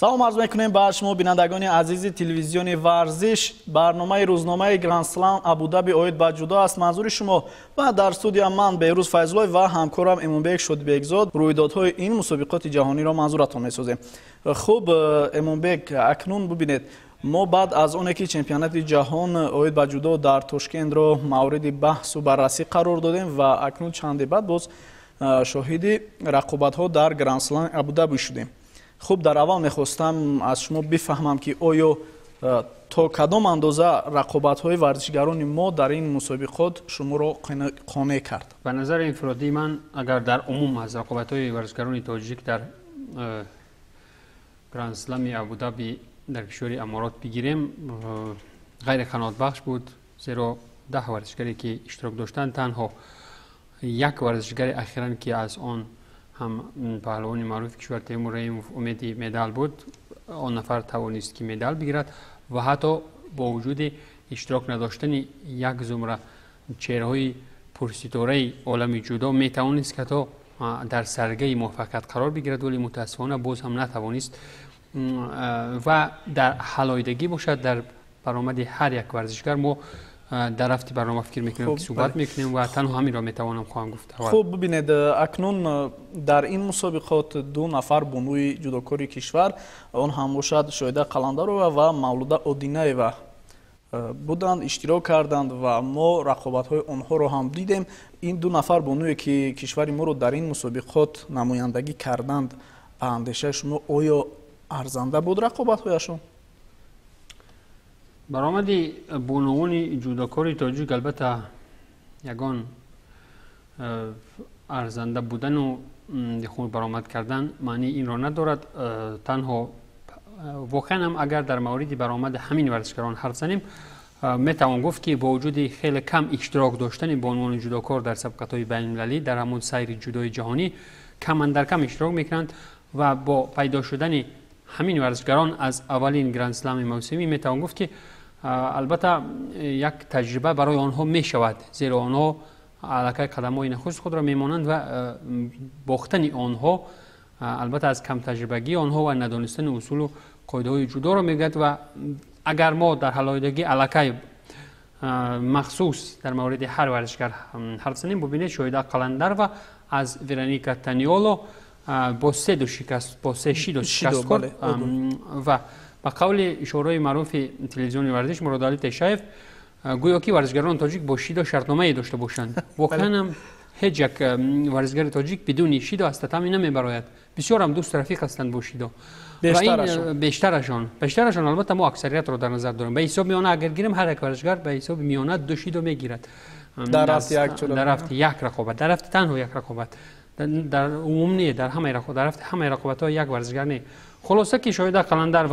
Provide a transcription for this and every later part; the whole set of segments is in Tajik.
Салом арз мекунем ба шумо, бинандагони азизи телевизиони Варзиш. Барномаи рӯзномаи Гранд-Слам Абудаби оид ба ҷудо аст манзури шумо ва дар студия ман, Беҳрӯз Файзуллоев, ва ҳамкорам Эмонбек Шодибекзод рӯйдодҳои ин мусобиқоти ҷаҳониро манзуратон месозем. Хуб, Эмонбек, акнун бубинед, мо баъд аз оне ки чемпионати ҷаҳон оид ба ҷудо дар Тошкендро мавриди баҳсу баррасӣ қарор додем ва акнун чанде баъд боз шоҳиди рақобатҳо дар Гранд-Слам Абудаби шудем. Хуб, дар аввал мехостам аз шумо бифаҳмам, ки оё то кадом андоза рақобатҳои варзишгарони мо дар ин мусобиқот шуморо қонеъ кард? Ба назари инфиродии ман, агар дар умум аз рақобатҳои варзишгарони тоҷик дар Гранд-Слами Абудаби дар кишвари Аморот бигирем, ғайриқаноатбахш буд, зеро 10 варзишгаре ки иштирок доштанд, танҳо як варзишгари ахиран, ки аз он ҳам паҳлавони маъруфи кишвар Темур Раҳимов умеди медал буд, он нафар тавонист, ки медал бигирад. Ва ҳатто бо вуҷуди иштирок надоштани як зумра чеҳраҳои пурситораи олами ҷудо, метавонист, ки ҳатто дар саргаи муваффақият қарор бигирад, вале мутаассифона боз ҳам натавонист. Ва дар ҳалоидагӣ бошад, дар баромади ҳар як варзишгар мо дар рафти барнома, фикр мекунем, ки суҳбат мекунем ва танҳо ҳаминро метавонам хоҳам гуфт. Хуб, бибинед, акнун дар ин мусобиқот ду нафар бонуи ҷудокори кишвар, он ҳам бошад Шоҳида Қаландарова ва Мавлуда Одинаева буданд, иштирок карданд ва мо рақобатҳои онҳоро ҳам дидем. Ин ду нафар бонуе ки кишвари моро дар ин мусобиқот намояндагӣ карданд, ба андешаи шумо, оё арзанда буд рақобатҳояшон? Баромади бонувони ҷудокори тоҷик, албатта, ягон арзанда будану хуб баромад кардан маънии инро надорад. Танҳо воқеан ҳам агар дар мавриди баромади ҳамин варзишгарон ҳарф занем, метавон гуфт, ки бо вуҷуди хеле кам иштирок доштани бонувони ҷудокор дар сабқатҳои байналмилалӣ, дар ҳамон сайри ҷудои ҷаҳонӣ кам андар кам иштирок мекунанд ва бо пайдо шудани ҳамин варзишгарон аз аввалин Гранд-Слами мавсимӣ, метавон гуфт, ки албатта як таҷриба барои онҳо мешавад, зеро онҳо аллакай қадамҳои нахуст худро мемонанд ва бохтани онҳо албатта аз камтаҷрибагии онҳо ва надонистани усулу қоидаҳои ҷудоро мегӯяд. Ва агар мо дар ҳалоидагӣ аллакай махсус дар мавриди ҳар варзишгар ҳарф занем, бубинед, Шоҳида Қаландарова аз Вероника Таниоло бо се ду шикаст, бо се шидо шикаст хӯрд ва ба қавли ишораи маъруфи телевизиони Варзиш Муродалӣ Тешаев, гӯё ки варзишгарони тоҷик бо шидо шартномае дошта бошанд. Воқеан ҳам ҳеҷ як варзишгари тоҷик бидуни шидо аз татами намебарояд. Бисёрам дӯсту рафиқ ҳастанд бо шидо бештарашон. Бештарашон, албатта, мо аксариятро дар назар дорем. Ба ҳисоби миёна агар гирем, ҳар як варзишгар ба ҳисоби миёна ду шидо мегирад дар рафти як рақобат, дар рафти танҳо як рақобат, дар умум не, дар ҳамаи дар рафти ҳамаи рақобатҳо як варзишгар не. Хулоса ки Шоҳида Қаландар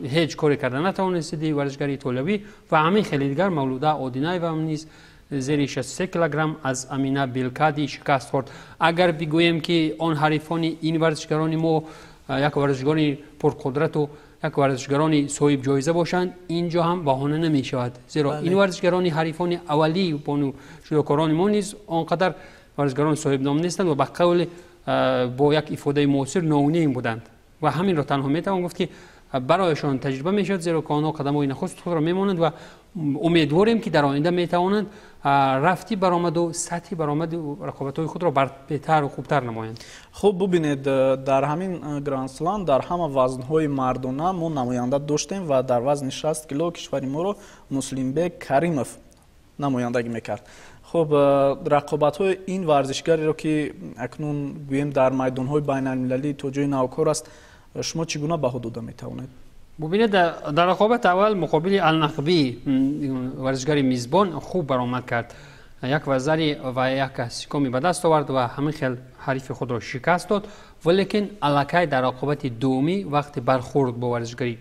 ҳеҷ коре карда натавонистиди варзишгари итолиявӣ ва ҳамин хеле дигар Мавлуда Одинаева низ зери 63 килограмм аз Амина Белкади шикаст хӯрд. Агар бигӯем, ки он ҳарифони ин варзишгарони мо як варзишгарони пурқудрату як варзишгарони соҳиб ҷоиза бошанд, ин ҷо ҳам баҳона намешавад, зеро ин варзишгарони ҳарифони аввалии бону ҷудокорони мо низ он қадар варзишгарони соҳибном нестанд ва ба қавли бо як ифодаи муосир no name буданд. Ва ҳаминро танҳо метавон гуфт, ки барояшон таҷриба мешавад, зеро ки онҳо қадамҳои нахуст худро мемонанд ва умедворем, ки дар оинда метавонанд рафти баромаду сатҳи баромади рақобатҳои худро беҳтару хубтар намоянд. Хуб, бубинед, дар ҳамин Гранд-Слам дар ҳама вазнҳои мардона мо намоянда доштем ва дар вазни 60 кило кишвари моро Муслимбек Каримов намояндагӣ мекард. Хуб, рақобатҳои ин варзишгареро, ки акнун гӯем дар майдонҳои байналмилалӣ то ҷои навкор аст, шумо чӣ гуна баҳо дода метавонед? Бубинед, дар рақобат аввал муқобили Алнақбӣ, варзишгари мизбон, хуб баромад кард, як вазари ва як сикоми ба даст овард ва ҳамин хел ҳарифи худро шикаст дод. Валекин аллакай дар рақобати дуввумӣ, вақти бархӯрд бо варзишгари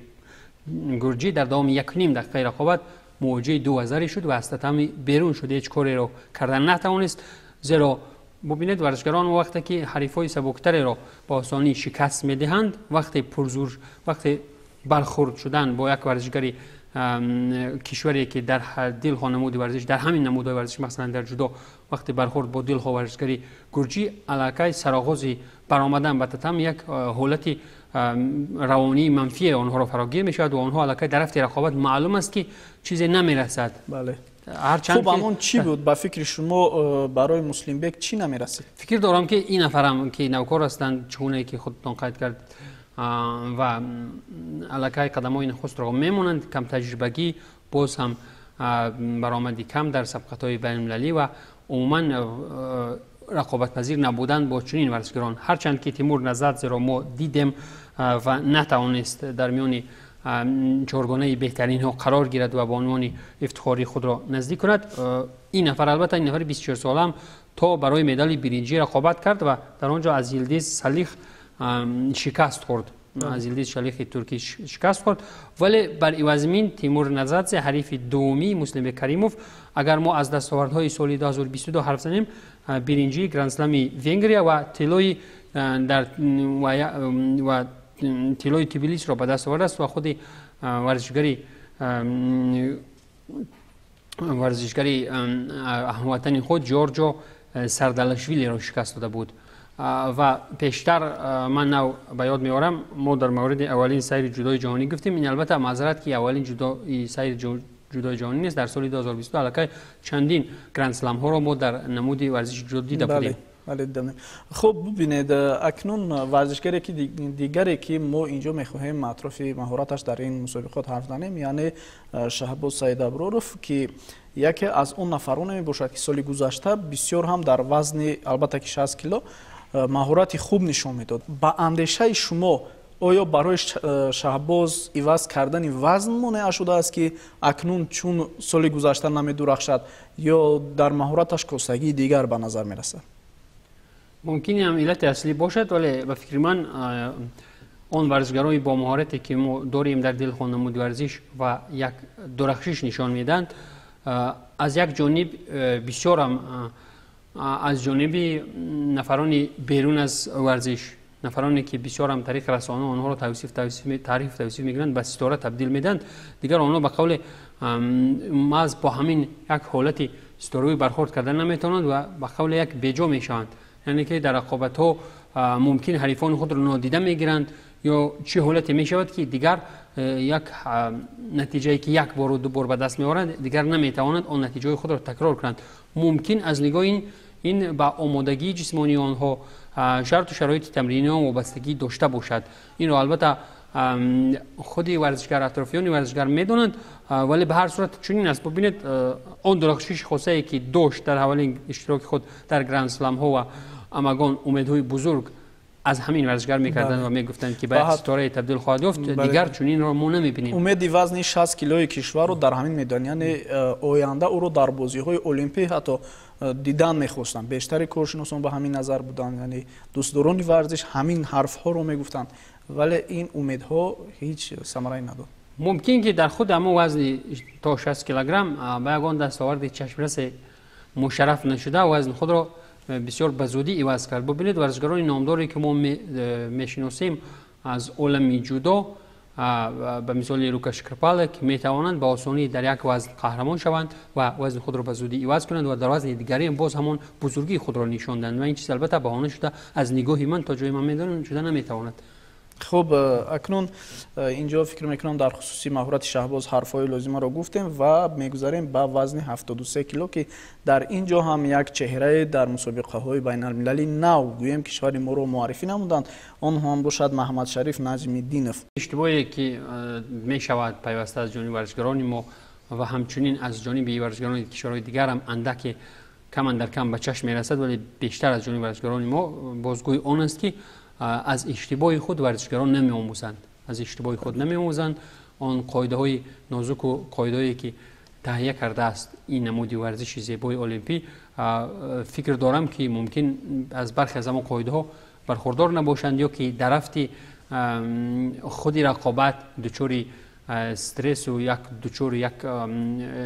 гурҷӣ, дар давоми 1,5 дақиқаи рақобат мувоҷиҳи ду вазари шуд ва аз татами берун шуд, ҳеҷ кореро карда натавонист. Зеро бубинед, варзишгарон вақте ки ҳарифҳои сабуктареро ба осонӣ шикаст медиҳанд, вақте пурзур, вақте бархӯрд шудан бо як варзишгари кишваре ки дар дилхоҳ намуди варзиш, дар ҳамин намудҳои варзиш, масалан дар ҷудо, вақте бархӯрд бо дилхоҳ варзишгари гурҷӣ, аллакай сароғози баромадан ба татам як ҳолати равонии манфие онҳоро фарогир мешавад ва онҳо аллакай дар рафти рақобат маълум аст, ки чизе намерасад. Хуб, ҳамон чӣ буд ба фикри шумо, барои Муслимбек чӣ намерасид? Фикр дорам, ки ин нафарам, ки навкор ҳастанд, чунае ки худтон қайд кард, ва аллакай қадамҳои нахустро мемонанд, камтаҷрибагӣ, боз ҳам баромади кам дар сабқатҳои байналмилалӣ ва умуман рақобатпазир набудан бо чунин варзишгарон. Ҳарчанд ки Тимур Назадзеро мо дидем ва натавонист дар миёни чоргонаи беҳтаринҳо қарор гирад ва ба унвони ифтихории худро наздик кунад. Ин нафар, албатта, ин нафари 24 солаам то барои медали биринҷӣ рақобат кард ва дар он ҷо аз Йилдиз Салих шикаст хӯрд, аз Йилдиз Шалихи туркӣ шикаст хӯрд. Вале бар ивази мин Тимур Назадзе, ҳарифи дуввумии Муслимбек Каримов, агар мо аз дастовардҳои соли 2022 ҳарф занем, биринҷии грандслами Венгрия ва тиллои дар ва тиллои Тбилисиро ба даст овардааст ва худи варзишгари ҳамватани худ Ҷорҷо Сардалашвилиро шикаст дода буд. Ва пештар ман нав ба ёд меорам, мо дар мавриди аввалин сайри ҷудои ҷаҳонӣ гуфтем. Ин, албатта, маъзарат, ки аввалин сайри ҷудои ҷаҳонӣ нест. Дар соли 2022 аллакай чандин грандсламҳоро мо дар намуди варзиши ҷудо дида будем. Бале, дидам. Хуб, бубинед, акнун варзишгаре ки дигаре, ки мо инҷо мехоҳем атрофи маҳораташ дар ин мусобиқот ҳарф занем, яъне Шаҳбоз Саидаброров, ки яке аз он нафароне мебошад, ки соли гузашта бисёр ҳам дар вазни, албатта ки, 60 кило маҳорати хуб нишон медод. Ба андешаи шумо, оё барои Шаҳбоз иваз кардани вазн монеа шудааст, ки акнун чун соли гузашта намедурахшад, ё дар маҳораташ костагии дигар ба назар мерасад? Мумкин ҳам иллати аслӣ бошад, вале ба фикри ман он варзишгарони бо маҳорате, ки мо дорем дар дилхоҳ намуди варзиш ва як дурахшиш нишон медиҳанд, аз як ҷониб бисёрам аз ҷониби нафарони берун аз варзиш, нафароне ки бисёрам тариқи расона онҳоро тавсиф, таъриф, тавсиф мекунанд, ба ситора табдил медиҳанд. Дигар онҳо ба қавле маҳз бо ҳамин як ҳолати ситоравӣ бархӯрд карда наметавонанд ва ба қавле як беҷо мешаванд, яъне ки дар рақобатҳо мумкин ҳарифони худро нодида мегиранд ё чӣ ҳолате мешавад, ки дигар як натиҷае, ки як бору ду бор ба даст меоранд, дигар наметавонанд он натиҷаҳои худро такрор кунанд. Мумкин аз нигоҳи ин ба омодагии ҷисмонии онҳо, шарту шароити тамринии он вобастагӣ дошта бошад. Инро, албатта, худи варзишгар, атрофиёни варзишгар медонанд, вале ба ҳар сурат чунин аст. Бубинед, он дурахшиши хосае, ки дошт дар аввалин иштироки худ дар грандсламҳо ва амагон умедҳои бузург аз ҳамин варзишгар мекарданд ва мегуфтанд, ки ба як ситорае табдил хоҳад ёфт, дигар чунинро мо намебинем. Умеди вазни 60 килои кишварро дар ҳамин медон, яъне оянда ӯро дар бозиҳои олимпӣ ҳатто дидан мехостанд. Бештари коршиносон ба ҳамин назар буданд, яъне дӯстдорони варзиш ҳамин ҳарфҳоро мегуфтанд, вале ин умедҳо ҳеҷ самарае надод. Мумкин ки дар худ ҳамон вазни то 60 килограмм ба ягон дастоварди чашмрасе мушарраф нашуда, вазни худро бисёр ба зудӣ иваз кард. Бубинед, варзишгарони номдоре, ки мо мешиносем аз олами ҷудо, ба мисоли Лукаш Крпалек, метавонанд ба осонӣ дар як вазн қаҳрамон шаванд ва вазни худро ба зудӣ иваз кунанд ва дар вазни дигаре боз ҳамон бузургии худро нишон диҳанд. Ва ин чиз, албатта, баҳона шуда, аз нигоҳи ман, то ҷое ман медонам, шуда наметавонад. Хуб, акнун инҷо фикр мекунам, дар хусуси маҳорати Шаҳбоз ҳарфҳои лозимаро гуфтем ва мегузарем ба вазни 73 кило, ки дар ин ҷо ҳам як чеҳрае дар мусобиқаҳои байналмилалӣ нав, гӯем, кишвари моро муаррифӣ намуданд. Он ҳам бошад Маҳаммадшариф Наҷмиддинов. Иштибоҳе, ки мешавад пайваста аз ҷониби варзишгарони мо ва ҳамчунин аз ҷониби варзишгарони кишварҳои дигарам андаке, кам андар кам ба чашм мерасад, вале бештар аз ҷониби варзишгарони мо, бозгӯи он аст, ки аз иштибоҳи худ варзишгарон намеомӯзанд, аз иштибоҳи худ намеомӯзанд. Он қоидаҳои нозуку қоидаҳое, ки таҳия кардааст ин намуди варзиши зебои олимпӣ, фикр дорам, ки мумкин аз бархе аз ҳамон қоидаҳо бархурдор набошанд ё ки дар рафти худи рақобат дучори стрессу як дучори як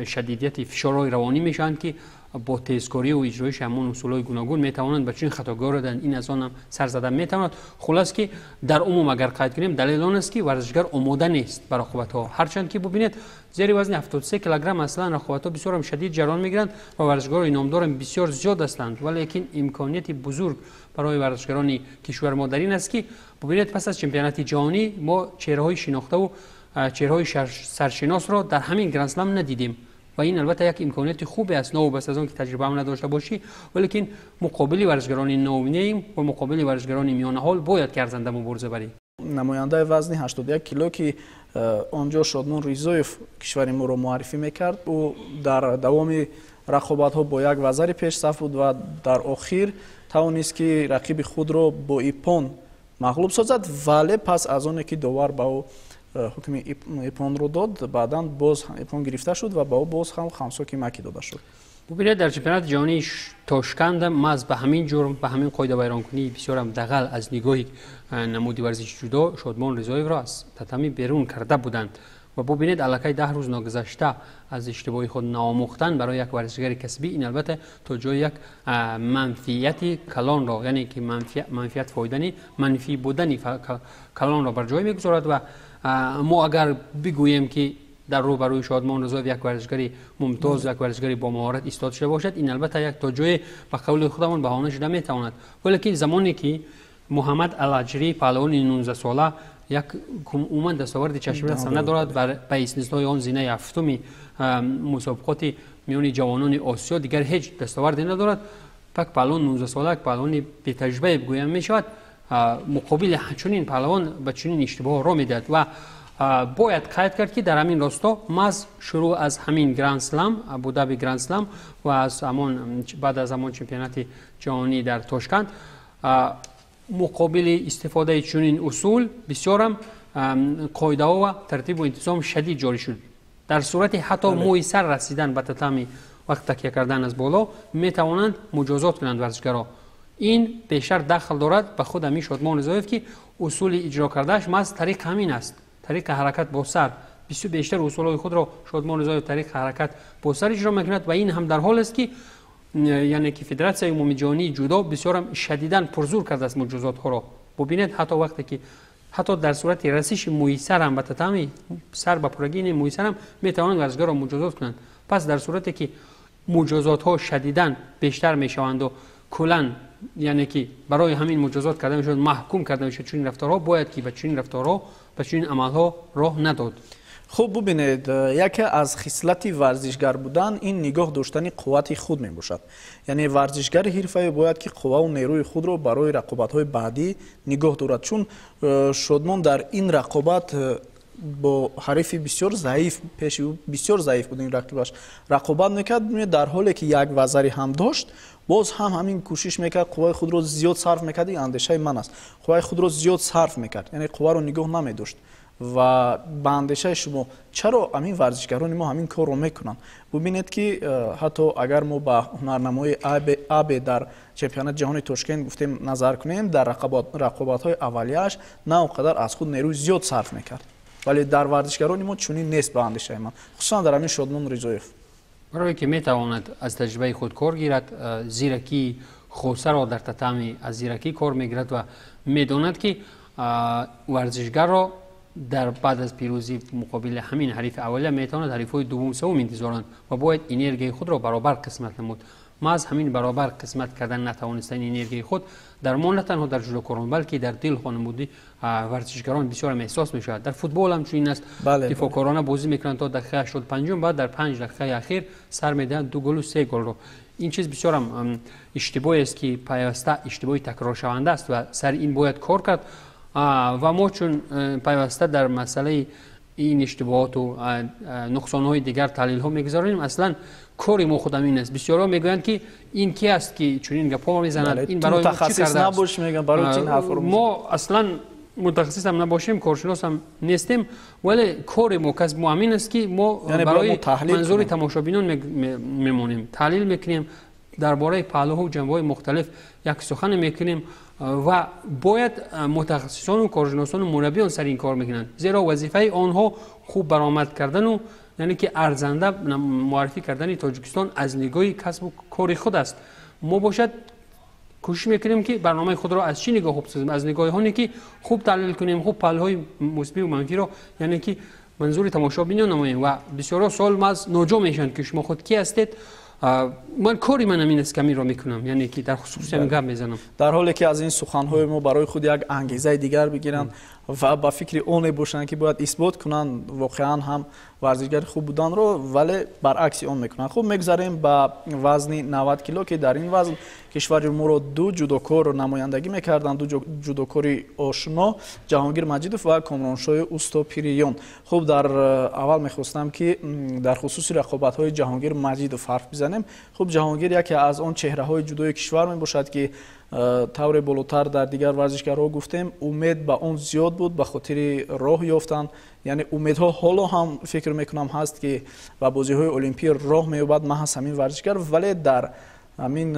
шадидияти фишорҳои равонӣ мешаванд, ки бо тезкорию иҷроиши ҳамон усулҳои гуногун метавонанд ба чунин хатогиҳо раданд. Ин аз он ҳам сар зада метавонад. Хулас ки дар умум агар қайд кунем, далел он аст, ки варзишгар омода нест ба рақобатҳо. Ҳарчанд ки бубинед, зери вазни 73 килограмм аслан рақобатҳо бисёрам шадид ҷараён мегиранд ва варзишгарони номдорам бисёр зиёд ҳастанд, валекин имконияти бузург барои варзишгарони кишвари мо дар ин аст, ки бубинед, пас аз чемпионати ҷаҳонӣ мо чеҳраҳои шинохтаву чеҳраҳои саршиносро дар ҳамин грандслам надидем ва ин албатта як имконияти хубе аст, новобаста аз он ки таҷрибаам надошта бошӣ, валекин муқобили варзишгарони новнеем ва муқобили варзишгарони миёнаҳол бояд ки арзанда мубориза барӣ. Намояндаи вазни 81 кило, ки он ҷо Шодмон Ризоев кишвари моро муаррифӣ мекард, ӯ дар давоми рақобатҳо бо як вазари пешсаф буд ва дар охир тавонист, ки рақиби худро бо иппон мағлуб созад, вале пас аз оне ки довар ба ӯ ҳукми иппонро дод, баъдан боз иппон гирифта шуд ва ба ӯ боз ҳам хамсоки маки дода шуд. Бубинед, дар чемпионати ҷаҳонии Тошканда маҳз ба ҳамин ҷурм, ба ҳамин қоидавайронкунии бисёрам дағал аз нигоҳи намуди варзиши ҷудо Шодмон Ризоевро аз татами берун карда буданд. Ва бубинед, аллакай 10 рӯз ногузашта аз иштибоҳи худ наомӯхтан барои як варзишгари касбӣ ин албатта то ҷои як манфиати калонро, яъне ки манфиат фоидани манфӣ будани калонро бар ҷой мегузорад. Ва мо агар бигӯем, ки дар рӯбарӯи Шодмон Ризоев як варзишгари мумтоз, як варзишгари бо маҳорат истод шуда бошад, ин албатта як то ҷое ба қавли худамон баҳона шуда метавонад. Валекин замоне ки Муҳаммад Алаҷрӣ, паҳлавони 19сола, як умуман дастоварди чашмрас надорад, ба истиснои он зинаи ҳафтуми мусобиқоти миёни ҷавонони Осиё дигар ҳеҷ дастоварде надорад. Пак паҳлавон 19сола, як паҳлавони бетаҷрибае гӯям мешавад, муқобили чунин паҳлавон ба чунин иштибоҳ роҳ медиҳад. Ва бояд қайд кард, ки дар ҳамин росто маҳз шурӯъ аз ҳамин грандслам, Абудаби грандслам, ва аз ҳамон баъд аз ҳамон чемпионати ҷаҳонӣ дар Тошканд муқобили истифодаи чунин усул бисёрам қоидаҳо ва тартибу интизом шадид ҷорӣ шуд. Дар сурати ҳатто мӯи сар расидан ба татами вақт такя кардан аз боло метавонанд муҷозот кунанд варзишгаро. Ин бештар дахл дорад ба худ ҳамин Шодмон Ризоев, ки усули иҷро кардааш маҳз тариқ ҳамин аст, тариқи ҳаракат бо сар. Бисёр бештар усулҳои худро Шодмон Ризоев тариқи ҳаракат бо сар иҷро мекунад ва ин ҳам дар ҳол аст, ки яъне ки Федератсияи умумиҷаҳонии ҷудо бисёрам шадидан пурзур кардааст муҷозотҳоро. Бубинед, ҳатто вақте ки ҳатто дар сурати расиши мӯи сарам ба татами, сар ба пурагини мӯи сарам метавонанд варзишгарро муҷозот кунанд. Пас дар сурате ки муҷозотҳо шадидан бештар мешаванду куллан, яъне ки барои ҳамин муҷозот карда мешавад, маҳкум карда мешавад чунин рафторҳо, бояд ки ба чунин рафторҳо, ба чунин амалҳо роҳ надод. Хуб, бубинед, яке аз хислати варзишгар будан ин нигоҳ доштани қуввати худ мебошад. Яъне варзишгари ҳирфаӣ бояд ки қувваву нерӯи худро барои рақобатҳои баъдӣ нигоҳ дорад, чун Шодмон дар ин рақобат бо ҳарифи бисёр заиф, пеши ӯ бисёр заиф буд ин рақибаш, рақобат мекард. Бубинед, дар ҳоле ки як вазари ҳам дошт, боз ҳам ҳамин кӯшиш мекард, қувваи худро зиёд сарф мекард. Ин андешаи ман аст, қувваи худро зиёд сарф мекард, яъне қувваро нигоҳ намедошт. Ва ба андешаи шумо, чаро ҳамин варзишгарони мо ҳамин корро мекунанд? Бубинед, ки ҳатто агар мо ба ҳунарнамои Абе дар чемпионати ҷаҳони Тошкент гуфтем назар кунем, дар рақобатҳои аввалияш на он қадар аз худ нерӯи зиёд сарф мекард, вале дар варзишгарони мо чунин нест ба андешаи ман, хусусан дар ҳамин Шодмон Ризоев. Барое ки метавонад аз таҷрибаи худ кор гирад, зиракии хосаро дар татами аз зиракӣ кор мегирад ва медонад, ки варзишгарро дар баъд аз пирӯзӣ муқобили ҳамин ҳарифи аввалия метавонад ҳарифҳои дуввум, севум интизоранд ва бояд энергияи худро баробар қисмат намуд. Маҳз ҳамин баробар қисмат кардан натавонистани энергияи худ дар мо на танҳо дар ҷудокорон, балки дар дил хонамуди варзишгарон бисёрам эҳсос мешавад. Дар футбол ҳам чунин аст, дифоъкорона бозӣ мекунанд то дақиқаи 85-ум, баъд дар 5 дақиқаи ахир сар медиҳанд ду голу се голро. Ин чиз бисёрам иштибоҳест, ки пайваста иштибоҳи такроршаванда аст ва сари ин бояд кор кард. Ва мо чун пайваста дар масъалаи ин иштибоҳоту нуқсонҳои дигар таҳлилҳо мегузаронем, аслан кори мо худ ҳамин аст. Бисёрҳо мегӯянд, ки ин ки аст, ки чунин гапҳо мезанад, ин барои мо чӣ кардааст? Мо аслан мутахассисам набошем, коршиносам нестем, вале кори мо, касби мо ҳамин аст, ки мо барои манзури тамошобинон мемонем, таҳлил мекунем, дар бораи паҳлӯҳо ҷанбаҳои мухталиф як сухане мекунем. Ва бояд мутахассисону коршиносону мураббиён сари ин кор мекунанд, зеро вазифаи онҳо хуб баромад кардану яъне ки арзанда муаррифӣ кардани Тоҷикистон аз нигоҳи касбу кори худ аст. Мо бошад кӯшиш мекунем, ки барномаи худро аз чӣ нигоҳ хуб созем, аз нигоҳи оне ки хуб таҳлил кунем, хуб паҳлӯҳои мусбиву манфиро, яъне ки манзури тамошобинён намоем. Ва бисёрҳо суол маз ноҷо мешаванд, ки шумо худ кӣ ҳастед. Ман кори ман ҳамин аст, ки ҳаминро мекунам, яъне ки дар хусуси ҳамин гап мезанам. Дар ҳоле ки аз ин суханҳои мо барои худ як ангезаи дигар бигиранд ва ба фикри оне бошанд, ки бояд исбот кунанд воқеан ҳам варзишгари хуб буданро, вале баръакси он мекунанд. Хуб, мегузарем ба вазни 90 кило, ки дар ин вазн кишвари моро ду ҷудокор намояндагӣ мекарданд, ду ҷудокори ошно: Ҷаҳонгир Маҷидов ва Комроншоҳи Устопириён. Хуб, дар аввал мехостам, ки дар хусуси рақобатҳои Ҷаҳонгир Маҷидов ҳарф бизанем. Хуб, Ҷаҳонгир яке аз он чеҳраҳои ҷудои кишвар мебошад, ки тавре болотар дар дигар варзишгарҳо гуфтем, умед ба он зиёд буд ба хотири роҳ ёфтан, яъне умедҳо ҳоло ҳам, фикр мекунам, ҳаст, ки ба бозиҳои олимпӣ роҳ меёбад маҳз ҳамин варзишгар. Вале дар ҳамин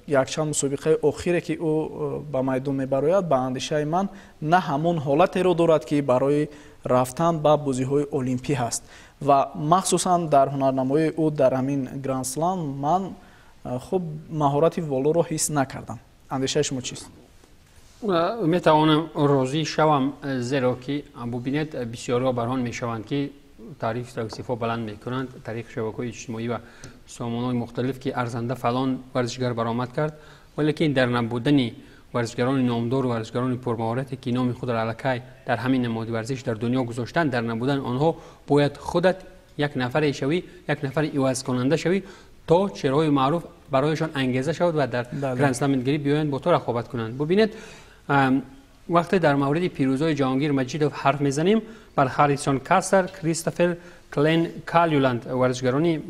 якчанд мусобиқаи охире, ки ӯ ба майдон мебарояд, ба андешаи ман, на ҳамон ҳолатеро дорад, ки барои рафтан ба бозиҳои олимпӣ ҳаст. Ва махсусан дар ҳунарнамоии ӯ дар ҳамин Грандслам ман, хуб, маҳорати волоро ҳис накардам. Андешаи шумо чист? Метавонам розӣ шавам, зеро ки бубинед, бисёриҳо бар он мешаванд, ки таъриф тавсифҳо баланд мекунанд тариқи шабакаҳои иҷтимоӣ ва сомонаҳои мухталиф, ки арзанда фалон варзишгар баромад кард. Валекин дар набудани варзишгарони номдору варзишгарони пурмаҳорате, ки номи худро аллакай дар ҳамин намуди варзиш дар дунё гузоштанд, дар набудани онҳо бояд худат як нафаре шавӣ, як нафари ивазкунанда шавӣ, то чеҳраҳои маъруф барояшон ангеза шавад ва дар грандсламингирӣ биёянд, бо ту рақобат кунанд. Бубинед, вақте дар мавриди пирӯзои Ҷаҳонгир Маҷидов ҳарф мезанем, бар Ҳаррисон Кастер, Кристофер Клен Калюланд, варзишгарони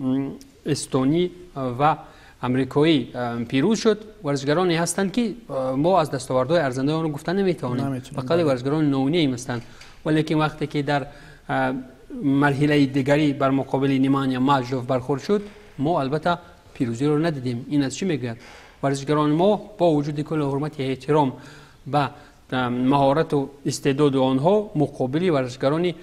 эстонӣ ва амрикоӣ пирӯз шуд. Варзишгароне ҳастанд, ки мо аз дастовардҳои арзандаи онро гуфта наметавонем, ба қавли варзишгарони ноунейм ҳастанд. Валекин вақте ки дар марҳилаи дигарӣ бар муқобили Немания Маҷдов бархӯрд шуд, мо албатта пирӯзиро надидем. Ин аз чӣ мегӯяд? Варзишгарони мо бо вуҷуди кулли ҳурмати эҳтиром ба маҳорату истеъдоди онҳо, муқобили варзишгарони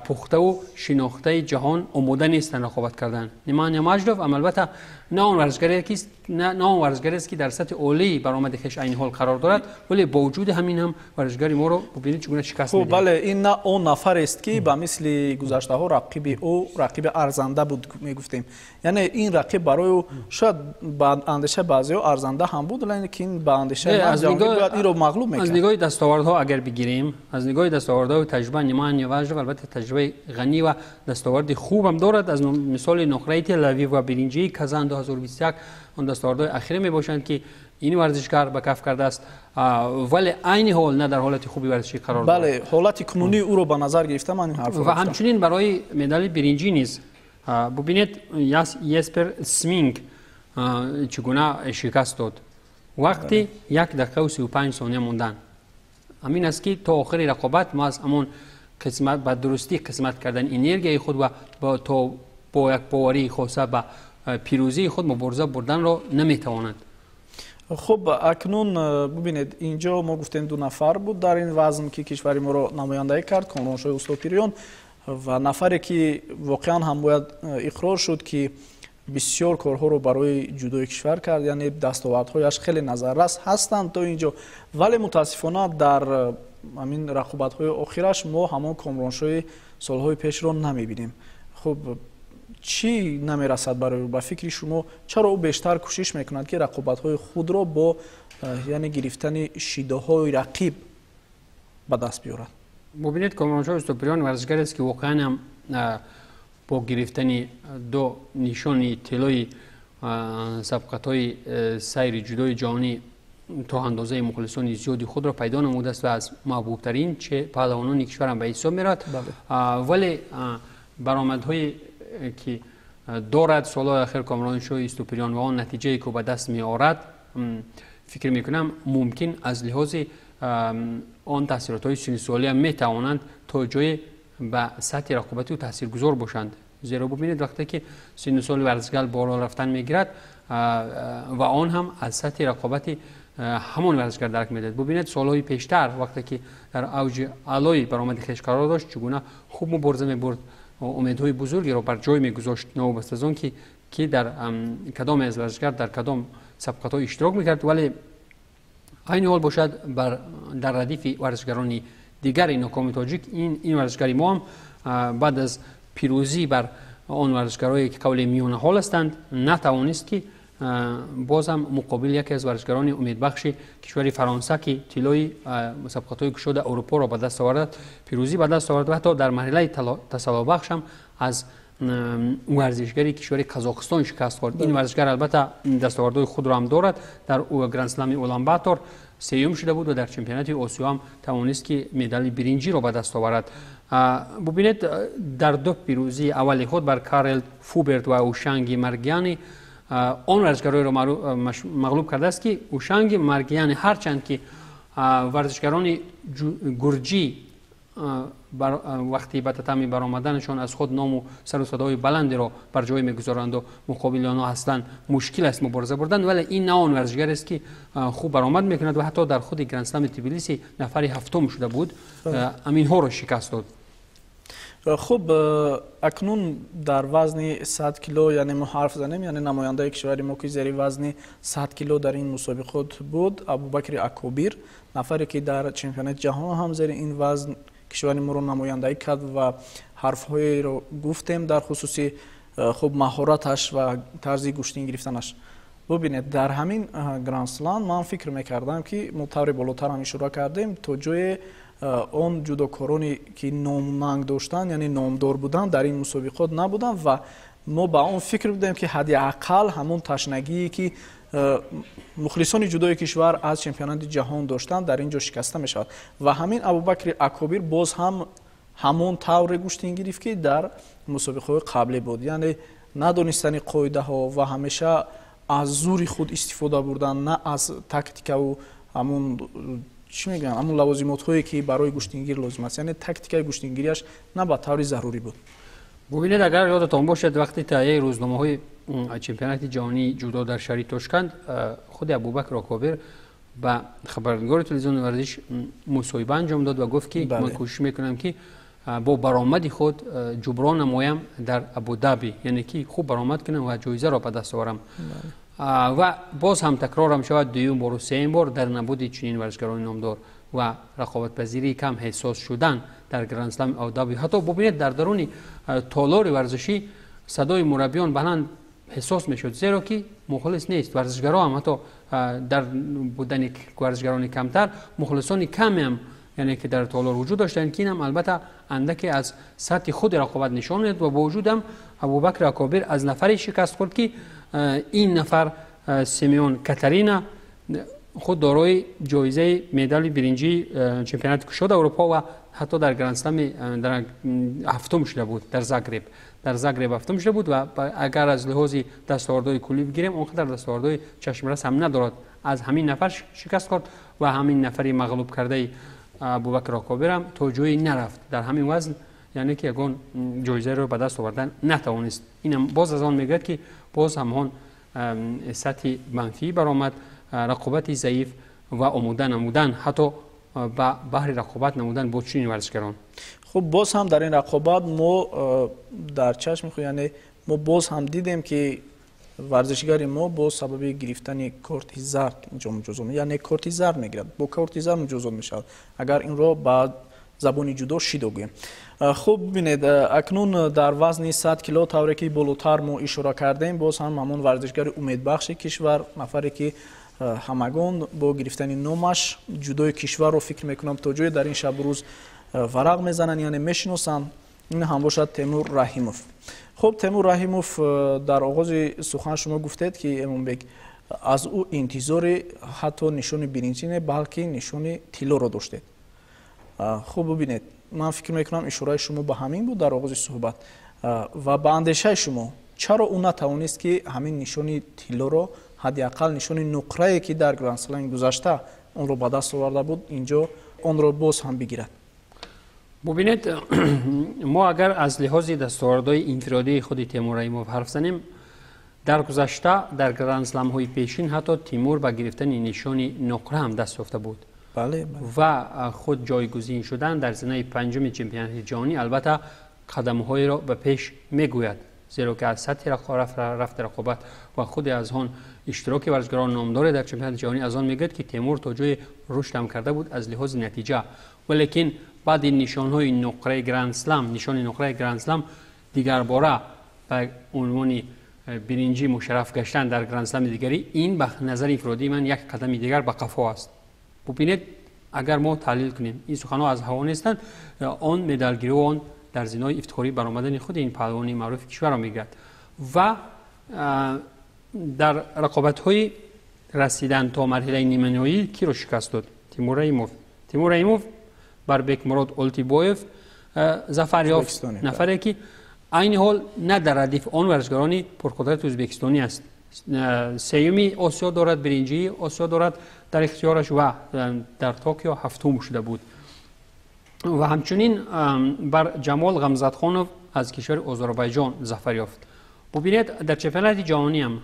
пухтаву шинохтаи ҷаҳон омода нестанд рақобат кардан. Немания Маҷдов ам албатта на он варзишгарест, ки дар сатҳи олии баромади хеш айни ҳол қарор дорад, вале бо вуҷуди ҳамин ҳам варзишгари моро бубинед, чӣ гуна шикаст. Хуб, бале, ин на он нафарест, ки ба мисли гузаштаҳо рақиби ӯ рақиби арзанда буд мегуфтем. Яъне ин рақиб барои ӯ шояд ба андешаи баъзеҳо арзанда ҳам буд, лекин ба андешаи бояд инро мағлуб мекард. Аз нигоҳи дастовардҳо агар бигирем, аз нигоҳи дастовардҳои таҷриба, Немания Маҷдов албатта таҷрибаи ғанӣ ва дастоварди хубам дорад, аз мисоли нуқраи Телавив ва биринҷии Казан 2021 он дастовардҳои ахире мебошанд, ки ин варзишгар ба каф кардааст, вале айни ҳол на дар ҳолати хуби варзишӣ қарор дорад. Бале, ҳолати кунунии ӯро ба назар гирифта ман ин ҳарфро. Ва ҳамчунин барои медали биринҷӣ низ бубинед, Еспер Сминг чӣ гуна шикаст дод вақти 1 дақиқаву 35 сония мондан. Ҳамин аст, ки то охири рақобат мо аз ҳамон қисмат ба дурустӣ қисмат кардан энергияи худ ва то бо як боварии хоса ба пирӯзии худ мубориза бурданро наметавонад. Хуб, акнун бубинед, инҷо мо гуфтем, ду нафар буд дар ин вазн, ки кишвари моро намояндагӣ кард: Комроншоҳи Устопириён ва нафаре, ки воқеан ҳам бояд иқрор шуд, ки бисёр корҳоро барои ҷудои кишвар кард, яъне дастовардҳояш хеле назаррас ҳастанд то инҷо. Вале мутаассифона дар ҳамин рақобатҳои охираш мо ҳамон Комроншоҳи солҳои пешро намебинем. Хуб, чӣ намерасад барои ӯ? Ба фикри шумо, чаро ӯ бештар кӯшиш мекунад, ки рақобатҳои худро бо яъне гирифтани шидоҳои рақиб ба даст биёрад? Бубинед, Комроншоҳ Устопириён варзишгарест, ки воқеан ҳам бо гирифтани ду нишони тиллои сабқатҳои сайри ҷудои ҷаҳонӣ то андозаи мухлисони зиёди худро пайдо намудааст ва аз маҳбубтарин паҳлавонони кишварам ба ҳисоб меравад. Вале баромадҳое ки дорад солҳои ахир Комроншоҳи Устопириён ва он натиҷае, ки ба даст меорад, фикр мекунам, мумкин аз лиҳози он таъсиротҳои синнусолиам метавонанд то ҷое ба сатҳи рақобати ӯ таъсиргузор бошанд. Зеро бубинед, вақте ки синну соли варзишгар боло рафтан мегирад ва он ҳам аз сатҳи рақобати Ҳамон варзишгар дарк медиҳад. Бубинед, солҳои пештар, вақте ки дар авҷи аълои баромади хеш қарор дошт, чӣ гуна хуб мубориза мебурд, умедҳои бузургеро бар ҷой мегузошт, новобаста аз он ки дар кадоме аз варзишгар дар кадом сабқатҳо иштирок мекард. Вале айни ҳол бошад, дар радифи варзишгарони дигари нокоми тоҷик ин варзишгари мо ҳам баъд аз пирӯзӣ бар он варзишгарое ки қавли миёнаҳол ҳастанд, натавонист ки боз ҳам муқобили яке аз варзишгарони умедбахши кишвари Фаронса, ки тиллои мусобиқатҳои кушода Аврупоро ба даст овард, пирӯзӣ ба даст овард ва ҳатто дар марҳилаи тасаллобахш ҳам аз варзишгари кишвари Қазоқистон шикаст хӯрд. Ин варзишгар албатта дастовардҳои худро ҳам дорад. Дар Грандслами Уланбатор сеюм шуда буд ва дар чемпионати Осиё ҳам тавонист ки медали биринҷиро ба даст оварад. Бубинед, дар ду пирӯзии аввали худ бар Карел Фуберт ва Ушанги Маргиани он варзишгароеро мағлуб кардааст, ки Ушанги Маргиани, ҳарчанд ки варзишгарони гурҷӣ вақти ба татами баромаданашон аз худ ному сару садои баландеро бар ҷой мегузоранду муқобили онҳо аслан мушкил аст мубориза бурдан, вале ин на он варзишгарест ки хуб баромад мекунад ва ҳатто дар худи Грандслами Тбилиси нафари ҳафтум шуда буд, аминҳоро шикаст дод. Хуб, акнун дар вазни 100 кило, яъне мо ҳарф занем, яъне намояндаи кишвари мо, ки зери вазни 100 кило дар ин мусобиқот буд, Абубакри Акобир, нафаре ки дар чемпионати ҷаҳон ҳам зери ин вазн кишвари моро намояндаӣ кард ва ҳарфҳоеро гуфтем дар хусуси хуб маҳораташ ва тарзи гӯштин гирифтанаш. Бубинед, дар ҳамин Грандслам ман фикр мекардам, ки мо тавре болотар ҳам ишора кардем, то ҷое он ҷудокороне ки номнанг доштанд, яъне номдор буданд, дар ин мусобиқот набуданд ва мо ба он фикр будем, ки ҳадди ақал ҳамон ташнагие ки мухлисони ҷудои кишвар аз чемпионати ҷаҳон доштанд, дар ин ҷо шикаста мешавад. Ва ҳамин Абубакри Акобир боз ҳам ҳамон тавре гӯштин гирифт, ки дар мусобиқаҳои қаблӣ буд, яъне надонистани қоидаҳо ва ҳамеша аз зури худ истифода бурдан, на аз тактикаву ҳамон чӣ мегӯянд, ҳамон лавозимотҳое ки барои гӯштингир лозим аст, яъне тактикаи гӯштингириаш на ба таври зарурӣ буд. Бубинед, агар ёдатон бошад, вақти таҳияи рӯзномаҳои чемпионати ҷаҳонии ҷудо дар шаҳри Тошканд, худи Абубакр Акобир ба хабарнигори телевизиони варзиш мусоҳиба анҷом дод ва гуфт, ки ман кӯшиш мекунам, ки бо баромади худ ҷуброн намоям дар Абудаби, яъне ки хуб баромад кунам ва ҷоизаро ба даст оварам. Ва боз ҳам такрорам шавад, дуюм бору сеюм бор дар набуди чунин варзишгарони номдор ва рақобатпазирии кам ҳиссос шудан дар Грандслами Абудаби, ҳатто бубинед, дар даруни толори варзишӣ садои мураббиён баланд ҳиссос мешуд, зеро ки мухлис нест. Варзишгаро ҳам ҳатто дар будани варзишгарони камтар мухлисони камеам, яъне ки дар толор вуҷуд доштанд, ки инам албатта андаке аз сатҳи худи рақобат нишон медод. Ва бо вуҷудам Абубакр Акобир аз нафаре шикаст хӯрд, ки ин нафар Семеон Катарина худ дорои ҷоизаи медали биринҷии чемпионати кушода Аврупо ва ҳатто дар Грандслами дар ҳафтум шуда буд, дар Загреб ҳафтум шуда буд. Ва агар аз лиҳози дастовардҳои куллӣ бигирем, он қадар дастовардҳои чашмрас ҳам надорад. Аз ҳамин нафар шикаст хӯрд ва ҳамин нафари мағлуб кардаи Абубакр Акобирам то ҷое нарафт дар ҳамин вазн, яъне ки ягон ҷоизаеро ба даст овардан натавонист. Инам боз аз он мегӯяд, ки боз ҳамон сатҳи манфӣ баромад, рақобати заиф ва омода намудан ҳатто ба баҳри рақобат намудан бо чунин варзишгарон. Хуб, боз ҳам дар ин рақобат мо дар чашми худ, яъне мо боз ҳам дидем, ки варзишгари мо бо сабаби гирифтани корти зард инҷо муҷозот, яъне корти зард мегирад, бо корти зард муҷозот мешавад, агар инро ба забони ҷудо шидо гӯем. Хуб, бибинед, акнун дар вазни 100 кило, тавре ки болотар мо ишора кардем, боз ҳам ҳамон варзишгари умедбахши кишвар, нафаре ки ҳамагон бо гирифтани номаш ҷудои кишварро, фикр мекунам, то ҷое дар ин шабу рӯз варақ мезананд, яъне мешиносанд, ин ҳам бошад Темур Раҳимов. Хуб, Темур Раҳимов, дар оғози сухан шумо гуфтед, ки Эмомбек, аз ӯ интизори ҳатто нишони биринҷӣ не, балки нишони тиллоро доштед. Хуб, бубинед, ман фикр мекунам, ишораи шумо ба ҳамин буд дар оғози суҳбат. Ва ба андешаи шумо, чаро ӯ натавонист, ки ҳамин нишони тиллоро, ҳадди ақал нишони нуқрае, ки дар Грандслами гузашта онро ба даст оварда буд, инҷо онро боз ҳам бигирад? Бубинед, мо агар аз лиҳози дастовардҳои инфиродии худи Темур Раҳимов ҳарф занем, Дар гузашта дар гранд-сламҳои пешин ҳатто Тимур ба гирифтани нишони нуқра ҳам даст ёфта буд. Ва худ ҷойгузин шудан дар зинаи панҷуми чемпионати ҷаҳонӣ албатта қадамҳоеро ба пеш мегӯяд, зеро ки аз сатҳи рафти рақобат ва худи аз он иштироки варзишгарон номдоре дар чемпионати ҷаҳонӣ аз он мегӯяд, ки Тимур то ҷое рушд ҳам карда буд аз лиҳози натиҷа. Валекин баъди нишонҳои нуқраи гранд-слам, нишони нуқраи гранд-слам дигарбора ба унвони биринҷӣ мушарраф гаштан дар гранд-слами дигарӣ, ин ба назари инфиродии ман як қадами дигар ба қафо аст. Бубинед, агар мо таҳлил кунем, ин суханҳо аз ҳаво нестанд, он медалгирӣ он дар зинои ифтихорӣ баромадани худи ин паҳлавони маъруфи кишварро мегирад. Ва дар рақобатҳои расидан то марҳилаи ниманиҳоӣ киро шикаст дод? Тимур Раҳимов. Тимур Раҳимов бар Бекмурод Олтибоев зафар ёфт, нафаре ки айни ҳол на дар радиф он варзишгарони пурқудрати ӯзбекистонӣ аст. Сеюми Осиё дорад, биринҷии Осиё дорад дар ихтиёраш ва дар Токио ҳафтум шуда буд. Ва ҳамчунин бар Ҷамол Ғамзатхонов аз кишвари Озарбойҷон зафар ёфт. Бубинед, дар чемпионати ҷаҳониам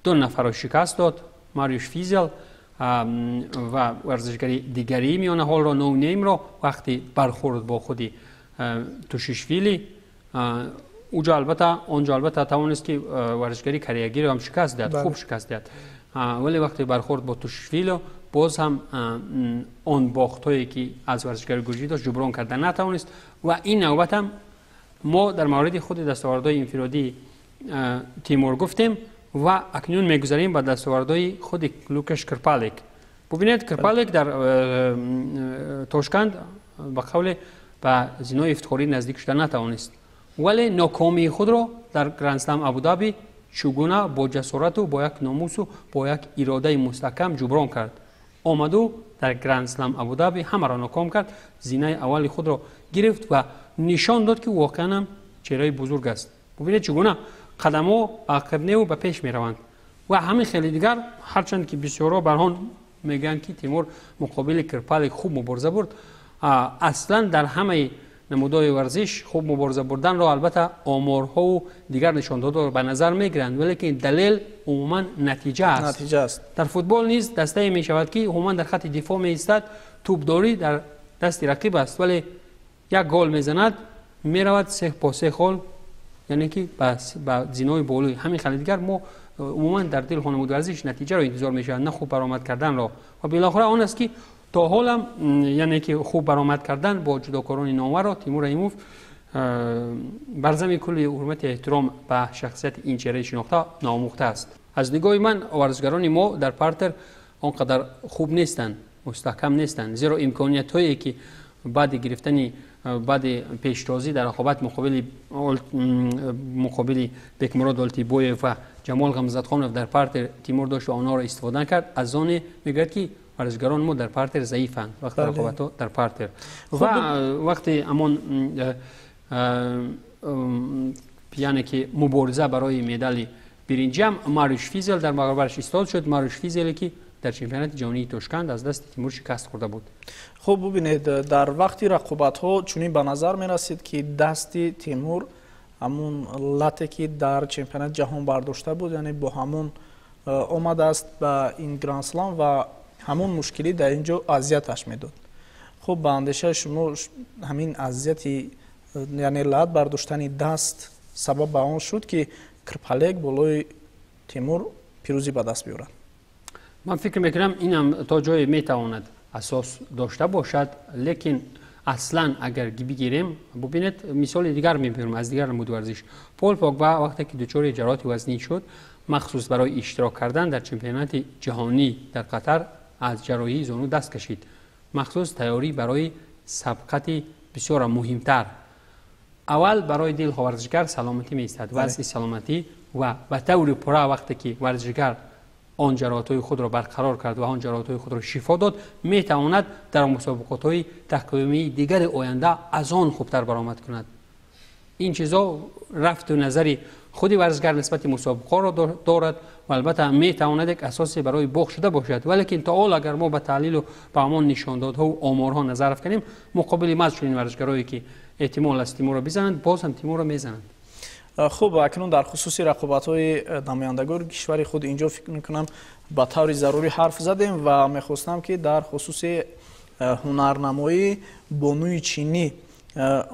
ду нафарро шикаст дод, Мариуш Физел ва варзишгари дигарии миёнаҳолро Ноунеймро вақти бархӯрд бо худи Тушишвили, уҷо албатта онҷо албатта тавонист ки варзишгари кореягиро ҳам шикаст диҳад, хуб шикаст диҳад. Вале вақти бархӯрд бо Тушишвило боз ҳам он бохтҳое ки аз варзишгари гурҷӣ дошт ҷуброн карда натавонист. Ва ин навбат ҳам мо дар мавриди худи дастовардҳои инфиродии Тимур гуфтем ва акнун мегузарем ба дастовардҳои худи Лукаш Кирпалек. Бубинед, Кирпалек дар Тошканд ба қавле ба зинои ифтихорӣ наздик шуда натавонист, вале нокомии худро дар гранд-слам Абудаби чугуна бо ҷасорату бо як номусу бо як иродаи мустаҳкам ҷуброн кард. Омаду дар гранд-слам Абудаби ҳамаро ноком кард, зинаи аввали худро гирифт ва нишон дод, ки воқеан ҳам чеҳраи бузург аст. Бубинед, чугуна қадамҳо ба ақибневу ба пеш мераванд. Ва ҳамин хеле дигар, ҳарчанд ки бисёрҳо бар он мегӯянд, ки Тимур муқобили Кирпалек хуб мубориза бурд, аслан дар ҳамаи намудҳои варзиш хуб мубориза бурданро албатта оморҳову дигар нишондодҳоро ба назар мегиранд, валекин далел умуман натиҷа аст. Дар футбол низ дастае мешавад, ки умуман дар хатти дифоъ меистад, тӯбдорӣ дар дасти рақиб аст, вале як гол мезанад, меравад се по се хол, яъне ки ба зинои болои. Ҳамин хеле дигар мо умуман дар дили хонамуди варзиш натиҷаро интизор мешавад, на хуб баромад карданро. Ва билохира он аст, ки то ҳолам яъне ки хуб баромад кардан бо ҷудокорони номварро Тимур Раҳимов бар зами кулли ҳурмати эҳтиром ба шахсияти ин чеҳраи шинохта наомӯхта аст. Аз нигоҳи ман варзишгарони мо дар партер он қадар хуб нестанд, мустаҳкам нестанд, зеро имкониятҳое ки баъди гирифтани баъди пештозӣ дар рақобат муқобили Бекмурод Олтибоев ва Ҷамол Ғамзатхонов дар партер Тимур дошт ва онҳоро истифода кард, аз оне мегӯяд, ки варзишгарони мо дар партер заифанд вақти рақобатҳо дар партер. Ва вақти ҳамон яъне ки мубориза барои медали биринҷиам Мариуш Физел дар баробараш истод шуд, Мариуш Физеле ки дар чемпионати ҷаҳонии Тошканд аз дасти Тимур шикаст хӯрда буд. Хуб, бубинед, дар вақти рақобатҳо чунин ба назар мерасид, ки дасти Тимур ҳамун лате ки дар чемпионати ҷаҳон бардошта буд, яъне бо ҳамун омадааст ба ин гранд-слам ва ҳамун мушкилӣ дар ин ҷо азияташ медод. Хуб, ба андешаи шумо ҳамин азияти, яъне лат бардоштани даст сабаб ба он шуд, ки Кирпалек болои Тимур пирӯзӣ ба даст биёрад? Ман фикр мекунам, инам то ҷое метавонад асос дошта бошад, лекин аслан агар бигирем, бубинед, мисоли дигар мебирем аз дигар намуди варзиш. Пол Погба вақте ки дучори ҷароҳати вазнӣ шуд, махсус барои иштирок кардан дар чемпионати ҷаҳонӣ дар Қатар аз ҷарроҳии зону даст кашид, махсус тайёрӣ барои сабқати бисёр муҳимтар. Аввал барои дил варзишгар саломатӣ меистад, вазъи саломатӣ ва ба таври пурра вақте ки варзишгар он ҷароҳатҳои худро барқарор кард ва он ҷароҳатҳои худро шифо дод, метавонад дар мусобиқотҳои тақвимии дигари оянда аз он хубтар баромад кунад. Ин чизо рафту назари худи варзишгар нисбати мусобиқаро дорад ва албатта метавонад як асосе барои боғ шуда бошад. Валекин то ҳол агар мо ба таҳлилу ба ҳамон нишондодҳову оморҳо назар афканем, муқобили маз чунин варзишгарое ки эҳтимол аст Тимурро бизананд, боз ҳам Тимурро мезананд. Хуб, акнун дар хусуси рақобатҳои намояндагони кишвари худ инҷо фикр мекунам ба таври зарурӣ ҳарф задем ва мехостам ки дар хусуси ҳунарнамоии бонуи чинӣ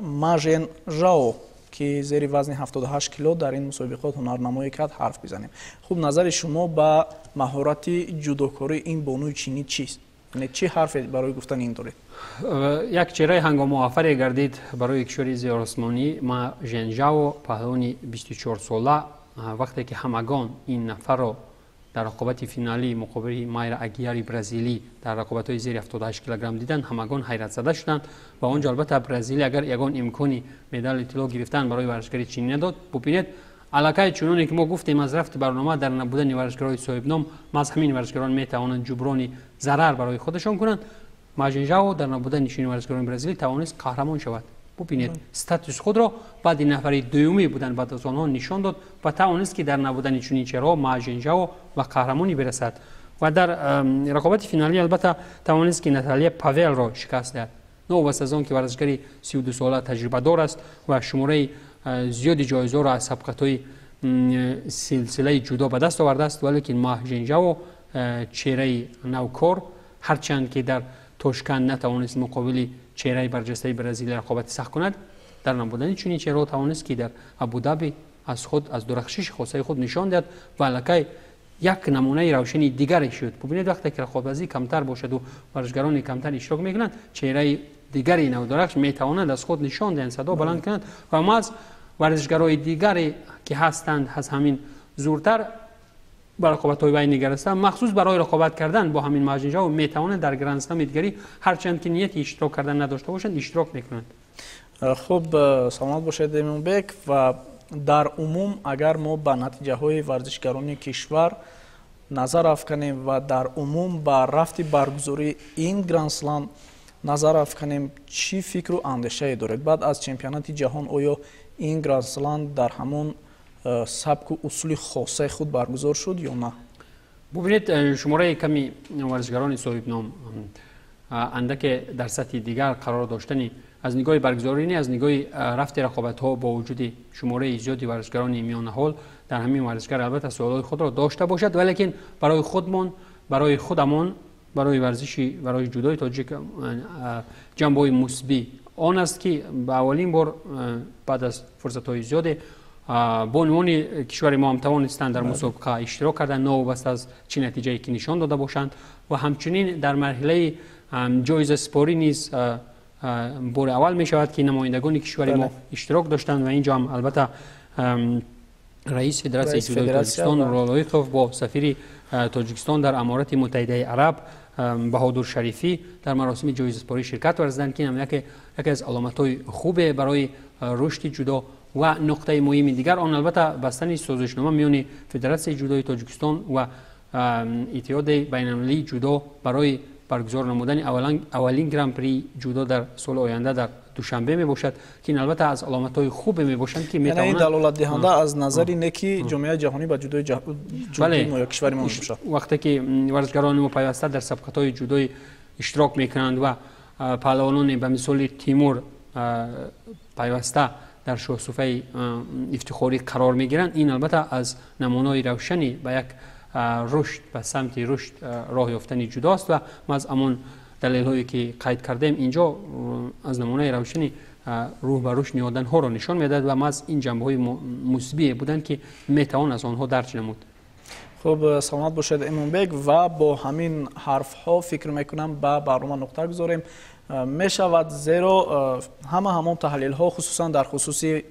Ма Жен Жао, ки зери вазни 78 кило дар ин мусобиқот ҳунарнамоӣ кард, ҳарф бизанем. Хуб, назари шумо ба маҳорати ҷудокории ин бонуи чинӣ чист? Яъне чӣ ҳарфе барои гуфтани ин доред? Як чеҳраи ҳангомоафаре гардид барои кишвари зиёросмонӣ Ма Женжао, паҳлавони 24сола, вақте ки ҳамагон ин нафарро дар рақобати финалӣ муқобили Майра Агиари бразилӣ дар рақобатҳои зери 78 килограмм диданд, ҳамагон ҳайратзада шуданд ва он ҷо албатта Бразилия агар ягон имкони медали тилло гирифтан барои варзишгари чинӣ надод. Бубинед, аллакай чуноне ки мо гуфтем аз рафти барнома, дар набудани варзишгарои соҳибном маҳз ҳамин варзишгарон метавонанд ҷуброни зарар барои худашон кунанд. Ма Женжао дар набудани чунин варзишгарони бразилӣ тавонист қаҳрамон шавад. Бубинед, статуси худро баъди нафари дуюмӣ будан баъд аз онҳо нишон дод ва тавонист ки дар набудани чунин чеҳраҳо Ма Женжао ба қаҳрамонӣ бирасад. Ва дар рақобати финалӣ албатта тавонист ки Наталия Павелро шикаст диҳад. Новобаста аз он ки варзишгари 32сола таҷрибадор аст ва шумораи зиёди ҷоизҳоро аз сабқатҳои силсилаи ҷудо ба даст овардааст, валекин Ма Женжао чеҳраи навкор, ҳарчанд ки дар Тошканд натавонист муқобили чеҳраи барҷастаи Бразилия рақобати сахт кунад, дар набудани чунин чеҳраҳо тавонист ки дар Абудаби аз худ, аз дурахшиши хосаи худ нишон диҳад ва аллакай як намунаи равшани дигаре шуд. Бубинед, вақте ки рақобатбазӣ камтар бошаду варзишгарони камтар иштирок мекунанд, чеҳраи дигари навдурахш метавонанд аз худ нишон диҳанд, садо баланд кунанд ва маҳз варзишгарои дигаре ки ҳастанд аз ҳамин зуртар ба рақобатҳои вай нигарастанд, махсус барои рақобат кардан бо ҳамин Ма Женжао метавонанд дар грандслами дигарӣ, ҳарчанд ки нияти иштирок кардан надошта бошанд, иштирок мекунанд. Хуб, саломат бошед, Эмонбек. Ва дар умум агар мо ба натиҷаҳои варзишгарони кишвар назар афканем ва дар умум ба рафти баргузории ин грандслам назар афканем, чӣ фикру андешае доред? Баъд аз чемпионати ҷаҳон оё ин грандслам дар ҳамон сабку усули хосаи худ баргузор шуд ё на? Бубинед, шумораи ками варзишгарони соҳибном, андаке дар сатҳи дигар қарор доштани аз нигоҳи баргузорӣ не, аз нигоҳи рафти рақобатҳо бо вуҷуди шумораи зиёди варзишгарони миёнаҳол дар ҳамин варзишгар албатта суолҳои худро дошта бошад, валекин барои худмон, барои худамон, барои варзиши, барои ҷудои тоҷик ҷанбаҳои мусбӣ он аст ки ба аввалин бор баъд аз фурсатҳои зиёде бонувони кишвари мо ҳам тавонистанд дар мусобиқа иштирок карданд, новобаста аз чӣ натиҷае ки нишон дода бошанд, ва ҳамчунин дар марҳилаи ҷоизаспорӣ низ бори аввал мешавад ки намояндагони кишвари мо иштирок доштанд ва инҷо ҳам албатта раиси федератсияи ҷудои Тоҷикистон Ролоиқов бо сафири Тоҷикистон дар Аморати Муттаҳидаи Араб Баҳодур Шарифӣ дар маросими ҷоизаспорӣ ширкат варзиданд, ки яке аз аломатҳои хубе барои рушди ҷудо. Ва нуқтаи муҳими дигар он албатта бастани созишнома миёни Федератсияи ҷудои Тоҷикистон ва Иттиҳоди байналмилалии ҷудо барои баргузор намудани аввалин гран-при ҷудо дар соли оянда дар Душанбе мебошад, ки ин албатта аз аломатҳои хубе мебошанд ки метавонанд далолатдиҳанда аз назари неки ҷомеаи ҷаҳонӣ ба ҷудои ҷудои мо ё кишвари мо мебошад. Вақте ки варзишгарони мо пайваста дар сабқатҳои ҷудои иштирок мекунанд ва паҳлавононе ба мисоли Тимур пайваста дар шоҳсуфаи ифтихорӣ қарор мегиранд, ин албатта аз намунаҳои равшани ба як рушд, ба самти рушд роҳ ёфтани ҷудо аст ва ма аз ҳамон далелҳое ки қайд кардем инҷо аз намунаи равшани рӯҳ ба рушд ниҳоданҳоро нишон медиҳад ва маҳз ин ҷанбаҳои мусбие буданд ки метавон аз онҳо дарҷ намуд. Хуб, саломат бошед, Эмонбек. Ва бо ҳамин ҳарфҳо фикр мекунам ба барнома нуқта гузорем мешавад, зеро ҳама ҳамон таҳлилҳо хусусан дар хусуси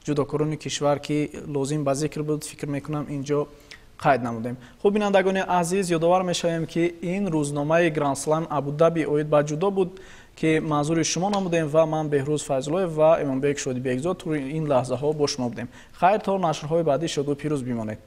ҷудокорони кишвар ки лозим ба зикр буд, фикр мекунам инҷо қайд намудем. Хуб, бинандагони азиз, ёдовар мешавем ки ин рӯзномаи Грандслам Абудаби оид ба ҷудо буд ки манзури шумо намудем ва ман Беҳрӯз Файзуллоев ва Эмонбек Шодибекзод тӯли ин лаҳзаҳо бо шумо будем. Хайр, то нашрҳои баъдӣ шоду пирӯз бимонед.